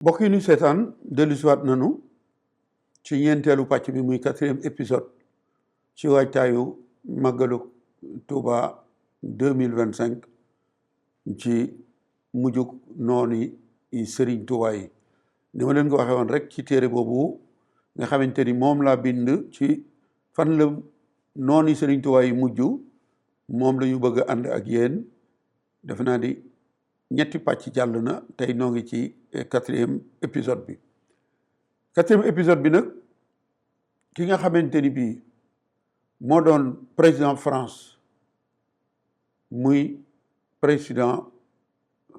mbokk yi ñu seetaan dellusiwaat nanu ci ñeenteelu pàcc bi muy 4e épisode ci waajtaayu màggalu Tuuba 2025 ci mujjug nooni Sëriñ Tuuba yi ni ma leen ko waxee woon rek ci téere boobu nga xamante ni moom laa bind ci fan la nooni Sëriñ Tuuba yi mujj moom la ñu bëgg a ànd ak yéen defe naa di ñetti pàcc jàll na tey noo ngi ci 4e épisode bi 4e épisode bi nag ki nga xamante ni bii moo doon président France muy président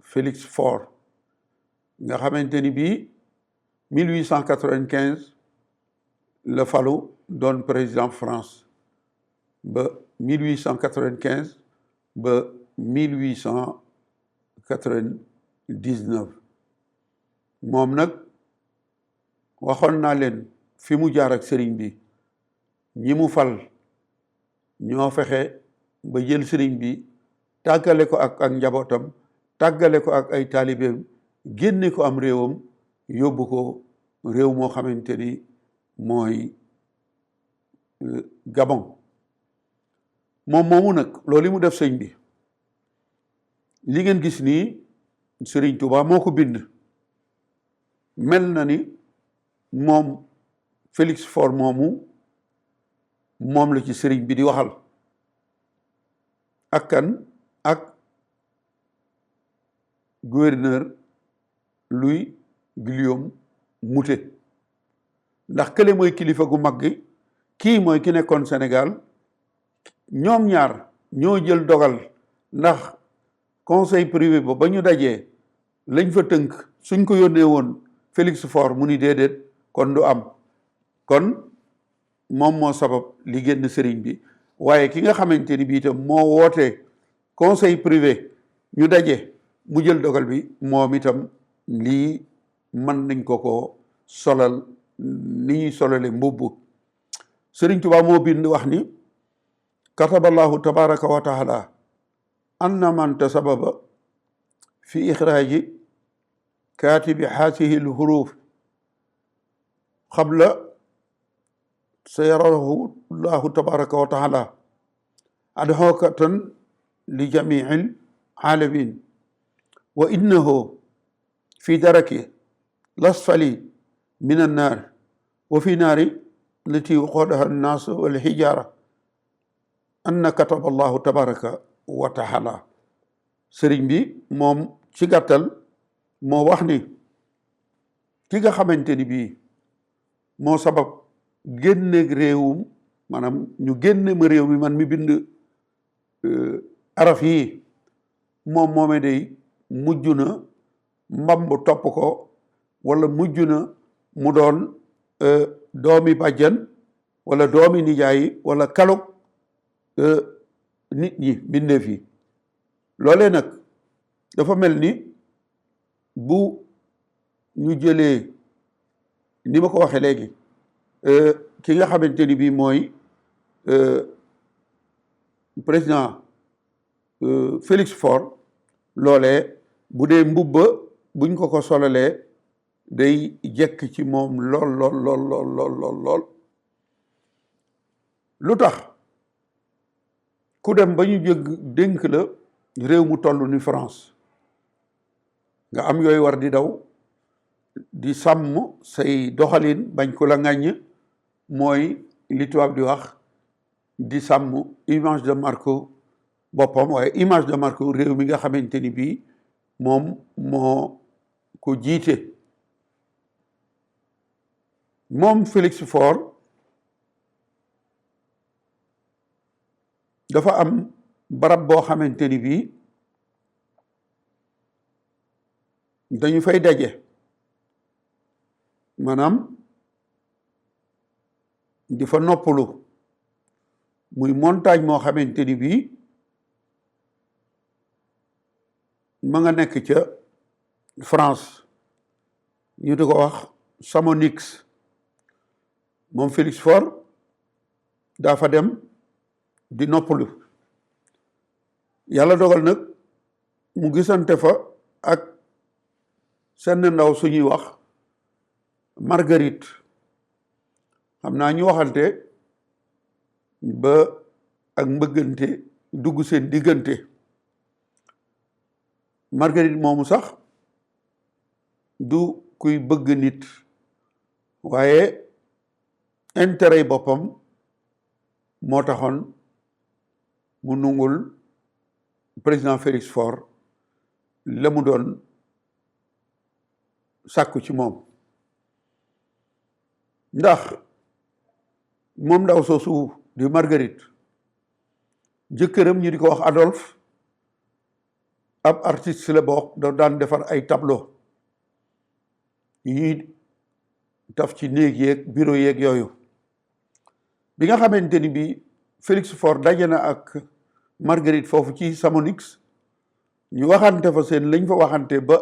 Félix Faure nga xamante ni bii 1895 la falu doon président France ba 1895 ba 1899 moom nag waxoon naa leen fi mu jaar ak sëriñ bi ñi mu fal ñoo fexe ba jël sëriñ bi tàggale ko ak njabootam tàggale ko ak ay taalibeem génne ko am réewam yóbbu ko réew moo xamante ni mooy Gabon moom moomu nag loolu mu def sëñ bi li ngeen gis nii Sëriñ Tuuba moo ko bind mel na ni moom Félix Faure moomu moom la ci sëriñ bi di waxal ak kan ak gouverneur Louis Guillaume Moutet ndax kële mooy kilifa gu mag gi kii mooy ki nekkoon Sénégal ñoom ñaar ñoo jël dogal ndax conseil privé ba ñu dajee lañ fa tënk suñ ko yónnee woon Félix Faure mu ni déedéet kon du am kon moom moo sabab li génn sëriñ bi waaye ki nga xamante ni bii itam moo woote conseil privé ñu daje mu jël dogal bi moom itam lii mën nañ ko solal ni ñuy solale mbubb sëriñ Tuubaa moo bind wax ni kataballahu tabaraka wa taala anna man tasababa fi ixraaji kaatibi haasihi lhuruf qabla sayarahu llahu tabaraka wa taala adhokatan li jamiil alamin wa innahu fi daraki lasfali min annaar wa fi naari lati waqodaha annaas walxijaara anna kataba allahu tabaraka wa taala sëriñ bi moom ci gàttal moo wax ni ki nga xamante ni bii moo sabab génne réewum maanaam ñu génne ma réew mi man mi bind araf yi moom moome day mujj na mbamb topp ko wala mujj na mu doon doomi bàjjan wala doomi nijaay wala kalug nit ñi bindeef yi loolee nag dafa mel ni bu ñu jëlee ni ma ko waxee léegi ki nga xamante ni bii mooy président Félix Faure loolee bu dee mbubba buñ ko solalee day jekk ci moom lool lu tax ku dem ba ñu jëgg dénk la réew mu toll ni France nga am yooyu war di daw di sàmm say doxalin bañ ko la ŋàññ mooy li tubaab di wax di sàmm image de marque boppam waaye image de marque réew mi nga xamante ni bii moom moo ko jiite moom Félix Faure dafa am barab boo xamante ni bii dañu fay daje maanaam di fa noppalu muy montagne moo xamante ni bii ma nga nekk ca France ñu di ko wax Chamonix moom Félix Faure daa fa dem di noppalu yàlla dogal nag mu gisante fa ak seen ndaw suñuy wax Marguerite xam naa ñu waxante ba ak mbëggante dugg seen diggante Marguerite moomu sax du kuy bëgg nit waaye intérêt boppam moo taxoon mu nungul président Félix Faure la mu doon sàkku ci moom ndax moom ndaw soosu di Marguerite jëkkëram ñu di ko wax Adolphe ab artiste la bokk da daan defar ay tableau yi taf ci néeg yeeg bureau yeeg yooyu bi nga xamante ni bi Félix Faure daje na ak Marguerite foofu ci Chamonix ñu waxante fa seen lañ fa waxante ba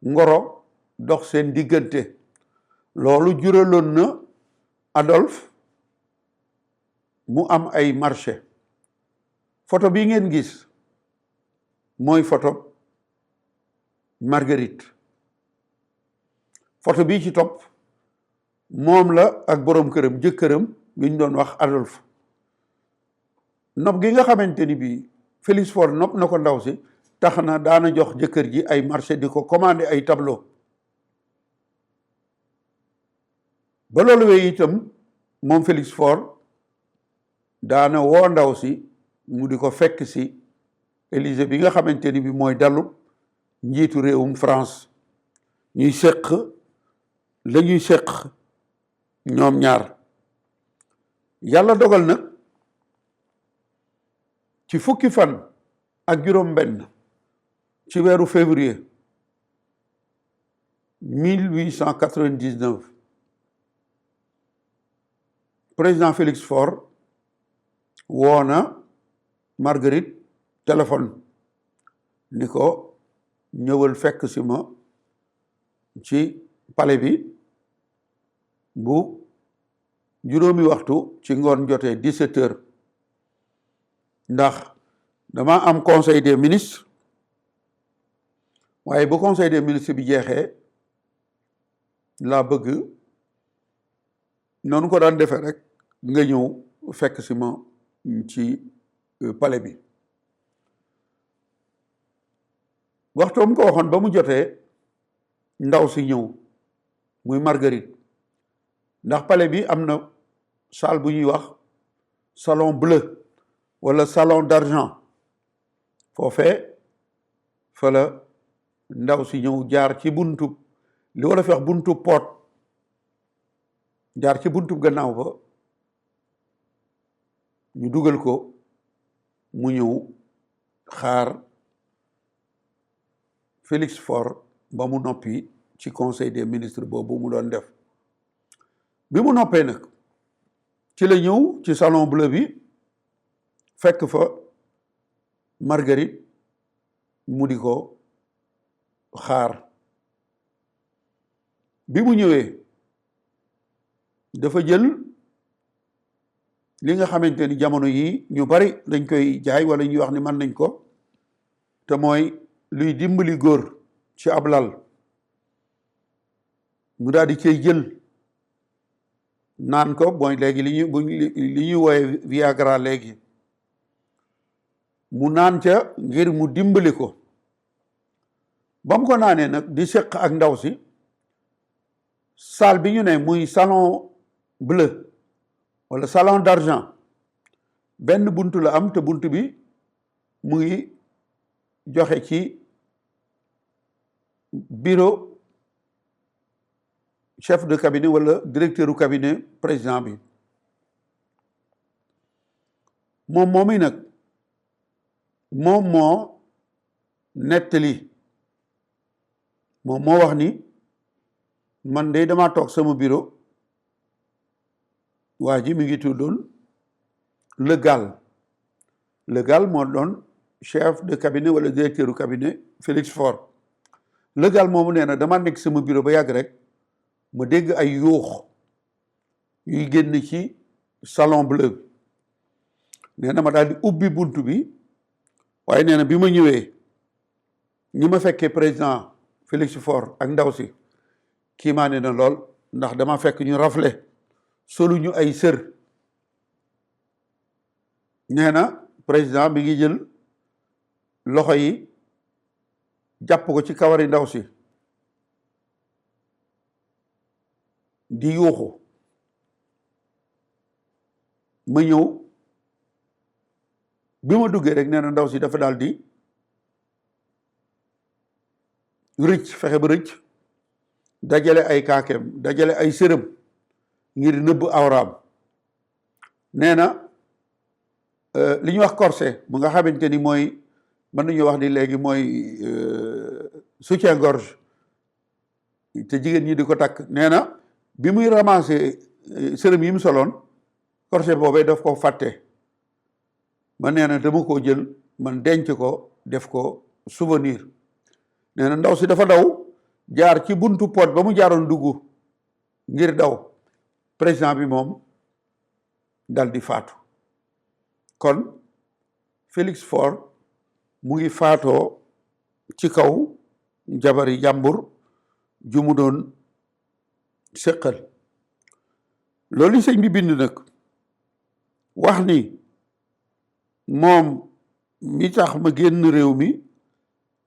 ngoro dox seen diggante loolu juraloon na Adolphe mu am ay marché photo bi ngeen gis mooy photo Marguerite photo bii ci topp moom la ak boroom këram jëkkëram bi ñu doon wax Adolphe nopp gi nga xamante ni bii Félix Faure nopp na ko ndaw si tax na daana jox jëkkër ji ay marché di ko commandé ay tableau ba loolu wee itam moom Félix Faure daana woo ndaw si mu di ko fekk si Élysée bi nga xamante ni bi mooy dalu njiitu réewum France ñuy séq la ñuy séq ñoom ñaar yàlla dogal nag ci fukki fan ak juróom benn ci weeru février 1899 président Félix Faure woo na Marguerite téléphone ni ko ñëwal fekk si ma ci palais bi bu juróomi waxtu ci ngoon jotee 17 heures ndax dama am conseil des ministres waaye bu conseil des ministres bi jeexee laa bëgg noonu ko daan defee rek nga ñëw fekk si ma ci palais bi waxtoom ko waxoon ba mu jotee ndaw si ñëw muy Marguerite ndax palais bi am na salle bu ñuy wax salon bleu wala salon d'argent foofee fa la ndaw si ñëw jaar ci buntu li wala fi wax buntu poot jaar ci buntu gannaaw ba ñu dugal ko mu ñëw xaar Félix Faure ba mu noppi ci conseil des ministres boobu mu doon def bi mu noppee nag ci la ñëw ci salon bleu bi fekk fa Marguerite mu di ko xaar bi mu ñëwee dafa jël li nga xamante ni jamono yi ñu bari dañ koy jaay wala ñuy wax ni mën nañ ko te mooy luy dimbali góor ci ab lal mu daal di cay jël naan ko mooy léegi li ñuy wooye Viagra léegi mu naan ca ngir mu dimbali ko ba mu ko naanee nag di seq ak ndaw si salle bi ñu ne muy salon bleu wala salon d'argent benn buntu la am te buntu bi mu ngi joxe ci bureau chef de cabinet wala directeur u cabinet président bi moom moomi nag moom moo nettali moom moo wax ni man de dama toog sama bureau waa ji mi ngi tuddoon Le Gall moo doon chef de cabinet wala directeur u cabinet Félix Faure Le Gall moomu nee na dama nekk sama bureau ba yàgg rek ma dégg ay yuux yuy génn ci salon bleu bi nee na ma daal di ubbi buntu bi waaye nee na bi ma ñëwee ñi ma fekkee président Félix Faure ak ndaw si kiimaane na lool ndax dama fekk ñu rafle solu ñu ay sër nee na président bi ngi jël loxo yi jàpp ko ci kawari ndaw si di yuuxu ma ñëw bi ma duggee rek nee na ndaw si dafa daal di rëcc fexe ba rëcc dajale ay kaakeem dajale ay sërëm ngir nëbb awraam nee na li ñuy wax corset mu nga xamante ni mooy mën nañu wax ni léegi mooy soutien-gorge te jigéen ñi di ko takk nee na bi muy ramasser sërëm yi mu soloon corset boobee daf ko fàtte man nee na dama koo jël man denc ko def ko souvenir nee na ndaw si dafa daw jaar ci buntu pot ba mu jaaroon dugg ngir daw président bi moom dal di faatu kon Félix Faure mu ngi faatoo ci kaw jabari jàmbur ju mu doon séqal loolu sëñ bi bind nag wax ni moom mi tax ma génn réew mi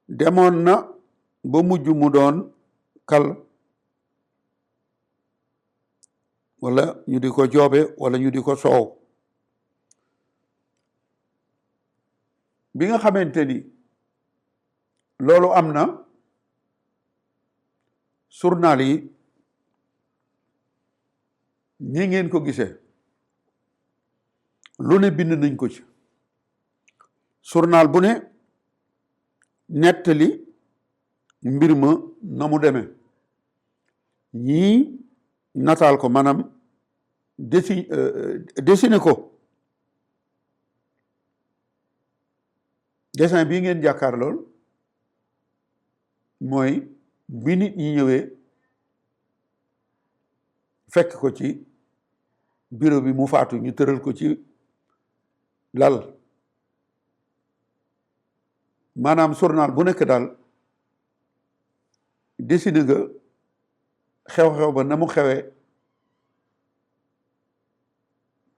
demoon na ba mujj mu doon kal wala ñu di ko joobe wala ñu di ko soow bi nga xamante ni loolu am na journal yi ñi ngeen ko gisee lu ne bind nañ ko ci journal bu ne nettali mbir ma na mu demee ñii nataal ko maanaam dessiné ko dessin bii ngeen jàkkaar lool mooy bi nit ñi ñëwee fekk ko ci bureau bi mu faatu ñu tëral ko ci lal maanaam journal bu nekk daal dessiné nga xew-xew ba na mu xewee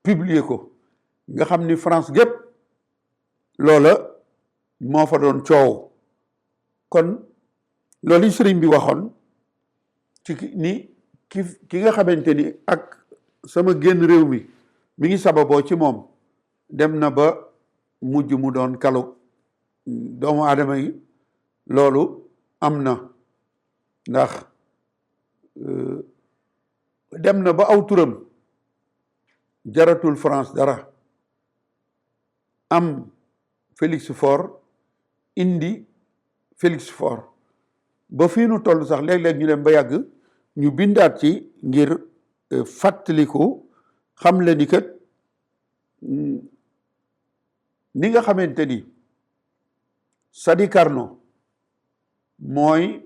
publier ko nga xam ni France gépp loola moo fa doon coow kon loolu sëriñ bi waxoon ci ni ki nga xamante ni ak sama génn réew mi ngi sababoo ci moom dem na ba mujj mu doon kalu doomu aadama yi loolu am na ndax dem na ba aw turam jaratul France dara am Félix Faure indi Félix Faure ba fii nu toll sax léeg-léeg ñu dem ba yàgg ñu bindaat ci ngir fàttaliku xam le ni kat ni nga xamante ni Sadi Carnot mooy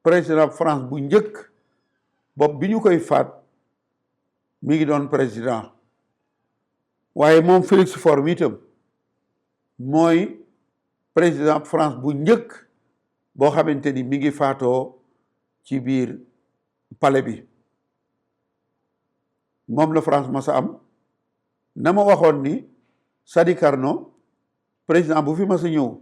président France bu njëkk bopp bi ñu koy faat mi ngi doon président waaye moom Félix Faure mi itam mooy président France bu njëkk boo xamante ni mi ngi faatoo ci biir palais bi moom la France masa am na ma waxoon ni Sadi Carnot président bu fi masa ñëw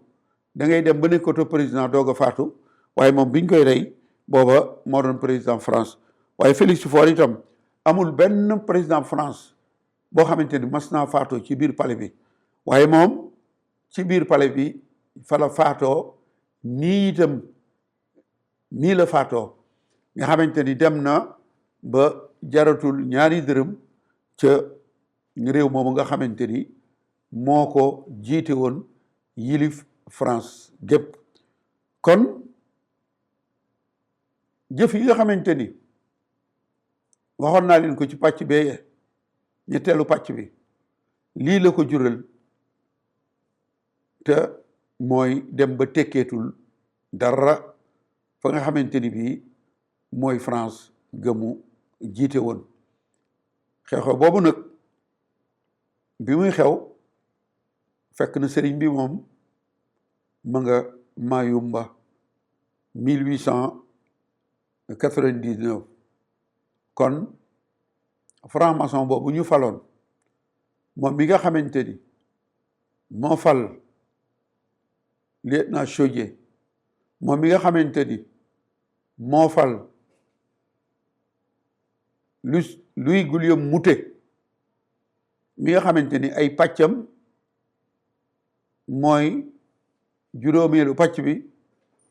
da ngay dem ba nekkoto président doog a faatu waaye moom biñ koy rey booba moo doon président France waaye Félix Faure itam amul benn président France boo xamante ni mas naa faatoo ci biir palais bi waaye moom ci biir palais bi fa la faatoo nii itam nii la faatoo nga xamante ni dem na ba jaratul ñaari dërëm ca réew moomu nga xamante ni moo ko jiite woon yilif France gépp kon jëf yi nga xamante ni waxoon naa leen ko ci pàcc bee ñetteelu pàcc bi lii la ko jural te mooy dem ba tekkeetul dara fa nga xamante ni bii mooy France gëmu jiite woon xew-xew boobu nag bi muy xew fekk na sëriñ bi moom ma nga Mayumba 1899 kon franc-maçon boobu ñu faloon moom mi nga xamante ni moo fal lieutenant Chaudié moom mi nga xamante ni moo fal Louis Guillaume Moutet mi nga xamante ni ay pàccam mooy juróomeelu pàcc bi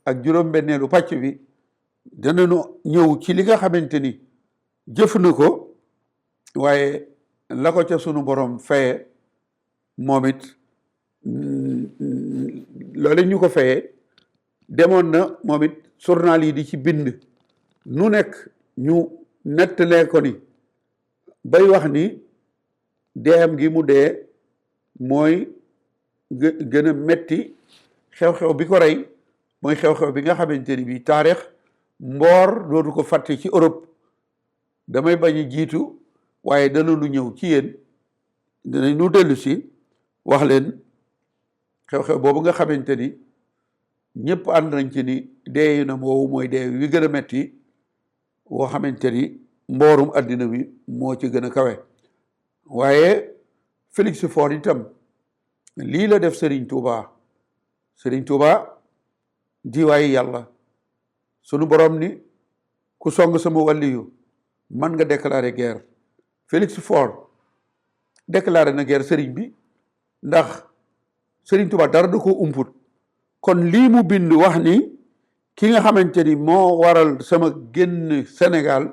ak juróom-benneelu pàcc bi danañu ñëw ci li nga xamante ni jëf na ko waaye la ko ca sunu borom faye moom it loole ñu ko faye demoon na moom it journal yi di ci bind nu nekk ñu nettalee ko ni bay wax ni deem gi mu dee mooy gën a metti xew-xew bi ko rey mooy xew-xew bi nga xamante ni bii taarix mboor dootu ko fàtte ci Europe damay bañ a jiitu waaye dana lu ñëw ci yéen danañ nu dellu si wax leen xew-xew boobu nga xamante ni ñëpp ànd nañ ci ni dee na woowu mooy dee wi gën a metti woo xamante ni mboorum àddina bi moo ci gën a kawe waaye Félix Faure itam lii la def Serigne Touba di waaye yàlla sunu borom ni ku song sama wàlliyu man nga déclarer guerre Félix Faure déclaré na guerre Serigne bi ndax Serigne Touba dara du ko umput kon lii mu bind wax ni ki nga xamante ni moo waral sama génn Sénégal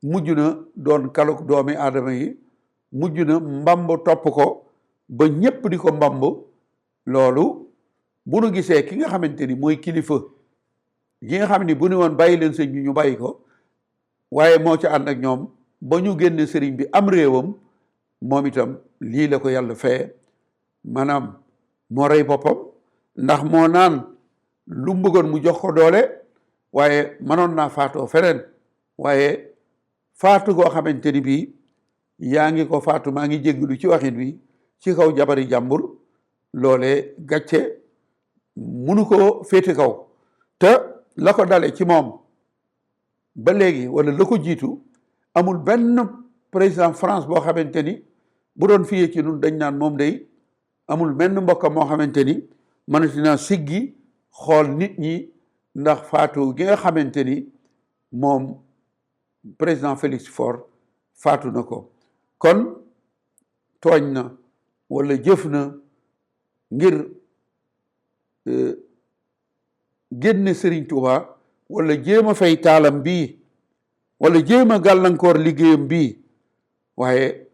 mujj na doon kaluk doomi aadama yi mujj na mbamb topp ko ba ñépp di ko mbamb loolu bu nu gisee ki nga xamante ni mooy kilifa gi nga xam ni bu nu woon bàyyi leen sëñ bi ñu bàyyi ko waaye moo ci ànd ak ñoom ba ñu génne sëriñ bi am réewam moom itam lii la ko yàlla feye maanaam moo rey boppam ndax moo naan lu mu bëggoon mu jox ko doole waaye mënoon naa faatoo feneen waaye faatu goo xamante ni bii yaa ngi ko faatu maa ngi jéggalu ci waxin wi ci kaw jabari jàmbur loole gàcce munu ko féete kaw te la ko dale ci moom ba léegi wala la ko jiitu amul benn président France boo xamante ni bu doon fiyee ci nun dañ naan moom day amul benn mbokkam moo xamante ni mënati naa siggi xool nit ñi ndax faatu gi nga xamante ni moom président Félix Faure faatu na ko kon tooñ na wala jëf na ngir génne Serigne Touba wala jéem a fay taalam bii wala jéem a gàllankoor liggéeyam bii waaye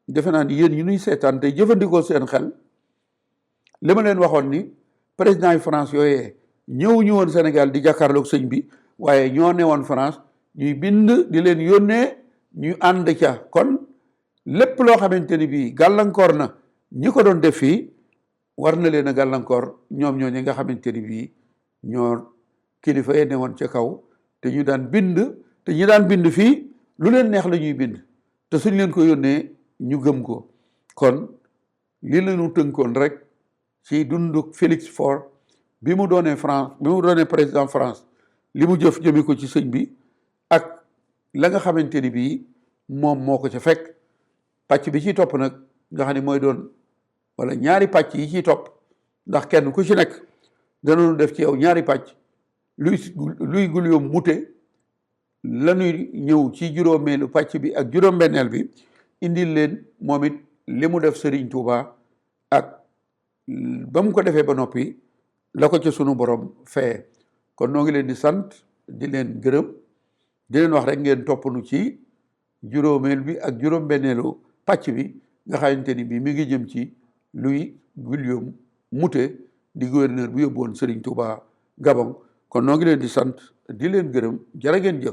defe naa ni yéen ñu nuy seetaan te jëfandikoo seen xel li ma leen waxoon ni président yi France yooyee ñëw ñu woon Sénégal di jàkkaarloog sëñ bi waaye ñoo ne woon France ñuy bind di leen yónnee ñu ànd ca kon lépp loo xamante ni bii gàllankoor na ñi ko doon def fii war na leen a gàllankoor ñoom ñoo ñi nga xamante ni bii ñoo kilifa yi ne woon ca kaw te ñu daan bind te ñi daan bind fii lu leen neex la ñuy bind te suñ leen ko yónnee ñu gëm ko kon lii la ñu tënkoon rek ci dundu Félix Faure bi mu doonee France bi mu doonee président France li mu jëf jëme ko ci sëñ bi ak la nga xamante ni bii moom moo ko ca fekk pàcc bi ciy topp nag nga xam ne mooy doon wala ñaari pàcc yi ciy topp ndax kenn ku ci nekk danoonu def ci yow ñaari pàcc Louis Guillaume Moutet la ñuy ñëw ci juróomeelu pàcc bi ak juróom-benneel bi indil leen moom it li mu def Serigne Touba ak ba mu ko defee ba noppi la ko ca sunu borom feye kon noo ngi leen di sant di leen gërëm di leen wax rek ngeen toppanu ci juróomeel bi ak juróom-benneelu pàcc bi nga xamante ni bi mi ngi jëm ci Louis Guillaume Moutet di gouverneur bu yóbbu woon Serigne Touba Gabon kon noo ngi leen di sant di leen gërëm jërë ngeen jëf